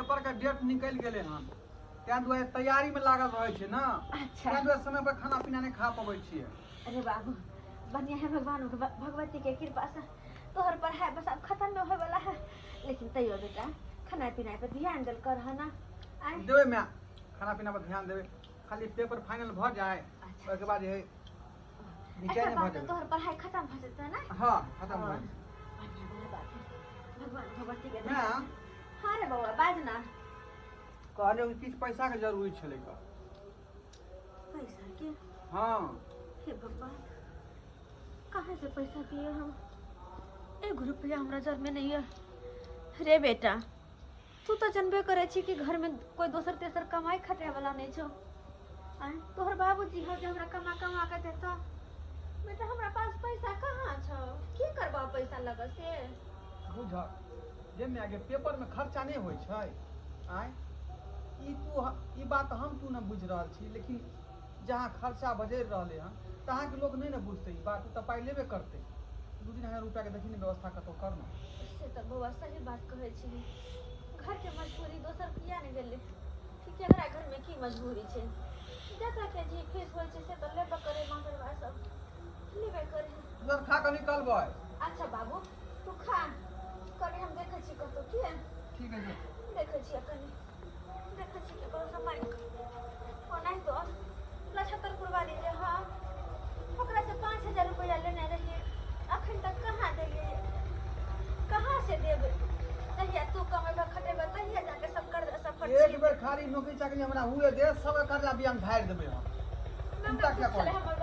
Paper के date निकलि गेलै हन, ताहि दुआरे तैयारी में लागल रहै छै ने। अच्छा। ताहि दुआरे समय पर खाना पीना नहि खा पबै छियै। अरे बाबू, बढ़िया है, भगवान भगवती के कृपा से तोहर पढ़ाई बस अब खत्म में होए वाला है, लेकिन तैयो बेटा खाना पीना पर ध्यान देल कर है ना। आय देबै माय, खाना पीना पर ध्यान देबै, खाली पेपर फाइनल भऽ जाए। अच्छा। ओहिके बाद जे है एकर निचैन भऽ बाद तो जेबै। तोहर पढ़ाई खत्म भऽ जेतै ना? हाँ, खत्म भऽ जेतै। बढ़िया वाला बात है, भगवान भगवती के माय। हाँ रे बौआ, बाज ना। कहलियौ कि किछु पैसाके जरूरी छलै कऽ। पैसा के? हाँ। हे भगवान, कहाँ से पैसा दिए हम? एगो रुपया हमरा जर में नहीं है रे बेटा। तू तो जनबे करे छी कि घर में कोई दोसर तेसर कमाई खटे वाला नहीं छो। आँय, तोहर बाबूजी हो जे हमरा कमा कमा के देतो। बेटा, हमरा पास पैसा कहाँ छौ? की करबा पैसा लग से? बुझ जे माय गे, पेपर में खर्चा नहीं होइ छै। आँय, ई तू ई बात हम तू ने बुझि रहल छी, लेकिन जहाँ खर्चा बजरि रहलै हन तहाँके लोक नहि ने बुझतै ई बात। ओ तऽ पाइ लेबे करतै। 2-3 हजार रुपैआके देखी ने, व्यवस्था कतहु कर ने। से तऽ बौआ सही बात कहै छी। घरके मजबूरी दोसर किया नहि गेलै कि केकरा घरमे की मजबूरी छै। जतऽ के जे फीस होइ छै से तऽ लेबे करे, मगरवा सब लेबे करे। तुरंत खा कऽ निकलबै। अच्छा बाबू, तू खा, कनि हम देखै छी कतौ की। ठीक है। देखै छियै, कनि देखै छी केकरो से मांगि ओनाहि तो लछतरपुर वाली जे हँ, ओकरा से 5000 रुपैआ लेने रहियै, अखन तक कहाँ देलियै? कहाँ से देबै? जहिया तू कमेबह खटेबह तहिया जाके सब कर्जा सब एक बेर खाली नौकरी चाकरी हमरा हुए दे, सब कर्जा बियान झाड़ि देबै हम। चिंता किया छलै करै? हमर